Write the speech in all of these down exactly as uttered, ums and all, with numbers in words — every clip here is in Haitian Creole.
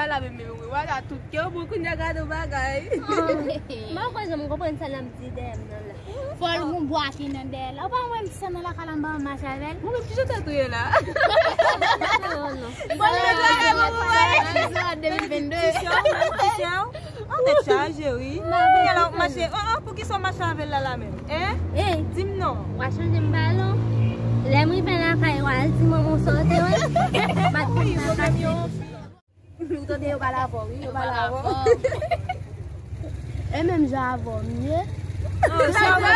La menm, menm, wi, wala, tout kè w bon kounye a, gade yon bagay. M pa kwè janm konprann sa l ap di dèyè m nan la. Fò l gon bwa ki nan dèyè la. Ou pa wè m san nan lakay la, m pa mache avè l? Mwen menm, kijan tèt ou ye la? Fò l netwaye, mwen wè. Ti sè w, ti sè w. An tèt chaje, wi. Kounye a la, w ap mache. An, an, poukisa w mache avè l la, la menm? Hein? Di m non. W a chanje m balon. Lè m rive lakay, w al di manman w sa w te wè. M pa t konn sa k ap fèt. Ou tande yo pale avè w, wi, yo pale avè w. E menm jan avè w, m ye. Sa vle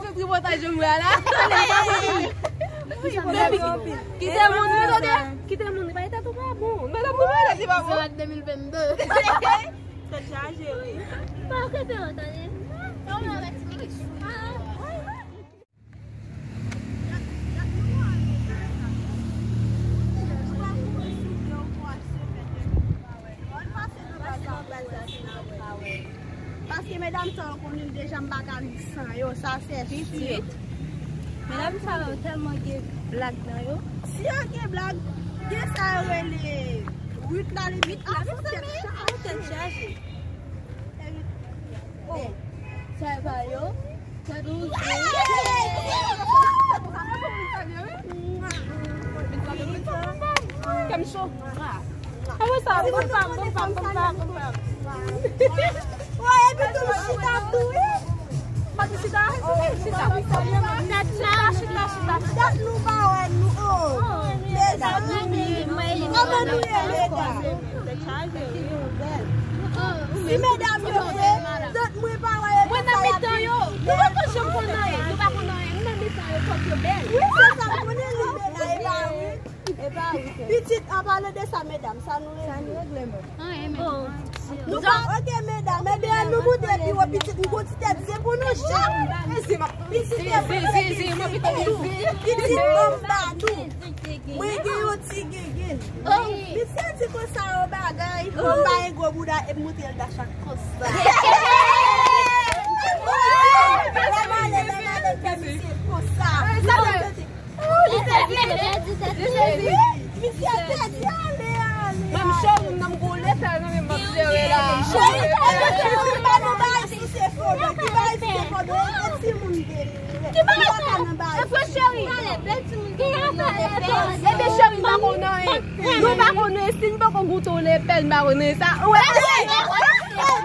di tripotaj yo mwen la. Baby, kite moun, wi, tande. Kite moun, wi, tèt ou pa bon. Mwen la pou mwen la, se pa bon. Zan de mil vennde. Tèt chaje, wi. Pa okipe yo, tande. Paske medam sa yo konnen deja m pa ka viv san yo, sa se si. Medam sa yo tèlman gen blag nan yo. Si yo gen blag, gen sa yo rele Ruth la, li Ruth la, tèt chaje. Sa e pa yo. Kè m cho. Apre sa, bonn fanm, bonn fanm, bonn fanm, bonn fanm. Woy, epi tou m chita tou, wi. Pati chita, chita. Chita, chita, chita, chita. Dat nou pa wè nou, o. Mezanmi, kòman nou ye, medam? Si medam yo vle, tant mwen pa wè yo. Mwen nan mitan yo. Nou pa konn janm konn anyen. Nou pa konn anyen. Nou nan mitan yo, fòk yo bèl. Wi, se sa m konnen, li bèl la, e pa wi. E pa wi. Pitit, an palan de sa, medam, sa nou regle. Sa nou regle, men. Anyen, men. Nou pa, oke, medam, ebyen, nou moute pi wo, pitit, nou gon ti tèt zen pou nou, chat. Pitit, pitit, pitit, ban m ba nou. Mwen gen yon ti gengen. Misye di konsa yon bagay, yon bagay gwo bouda e moute l da chak konsa. Lè m ale, lè m ale, fè misye konsa. Misye te di ale, ale, ale. Menm cheri m nan m goule fè nan men m ap jere la. Cheri, pa nou bay sou se fo, ki bay sou se fo, e timoun de. Ki bagay sa? E fò cheri. Ebyen cheri, m pa konn anyen. Nou pa konn anyen. Si n poko goute yon lepèl, m pa konn anyen sa. Wè.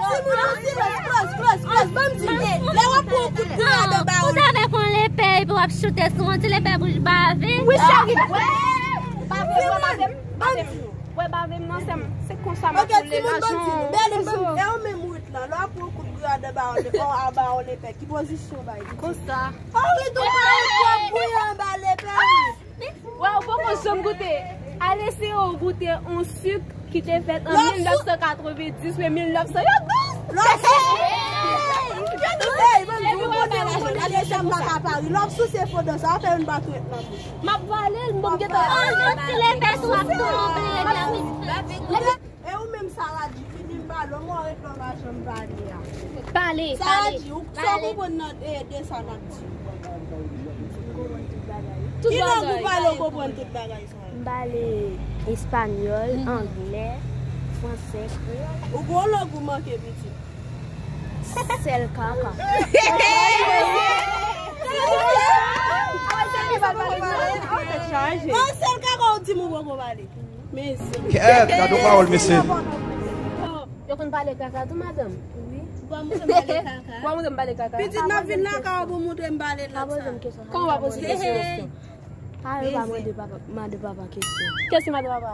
Timoun yo silans, close, close, close. Ban m di, lè w ap pran yon kout grenn anba w. Ou t avèk yon lepèl epi w ap choute sou yon ti lepèl pou bave. Wi, cheri. Wè. Bave, wè, bave m. Bave m. Wè, bave m nan, sè m. Se konsa m ap woule lajan. Oke, timoun, ban m di nou. Bèl, ban m, e ou menm Ruth lan, lè w ap pran yon kout grenn anba w, anba w lepèl, ki pozisyon w bay? Konsa. Oh, Ruth, ou pa yon pwòp grenn anba lepèl. Wè, ou poko janm goute. Al eseye w goute yon sik ki te fèt an mil nèf san katrevenndis, men mil nèf san yo douz. Lè w sou, hey, ban m di w kote w konn, gade jan m pa ka pari. Lè w sou se fondant sa, w fè youn pa twèt nan bouch. M ap vale l, m bon gentan. Oh, yon ti lepèl tou ap tonbe, medam. E ou menm, Sarah G, fini m pale, mwen ret lò pa janm pale a. Pale, Sarah G, ou sa w konprann nan, e, de sa n ap di? Ki lang ou pale, ou konprann tout bagay, Sarah G? M pale espanyòl, anglè, fransè, kreyòl. Ou gon lang ou manke, pitit. Sèl kaka. Oh, sèl kaka ou di m ou poko pale. Kèt, gade yon pawòl, mesye. Yo konn pale kaka tou, madanm? Wi. Ou pa montre m pale kaka? Ou pa montre m pale kaka? Pitit, m ap vin lakay ou pou montre m pale lòt sa. Pa poze m kesyon. Kòman w pa poze m kesyon? Pa yo pa mande papa, mande papa kesyon. Kiyès ki mande papa?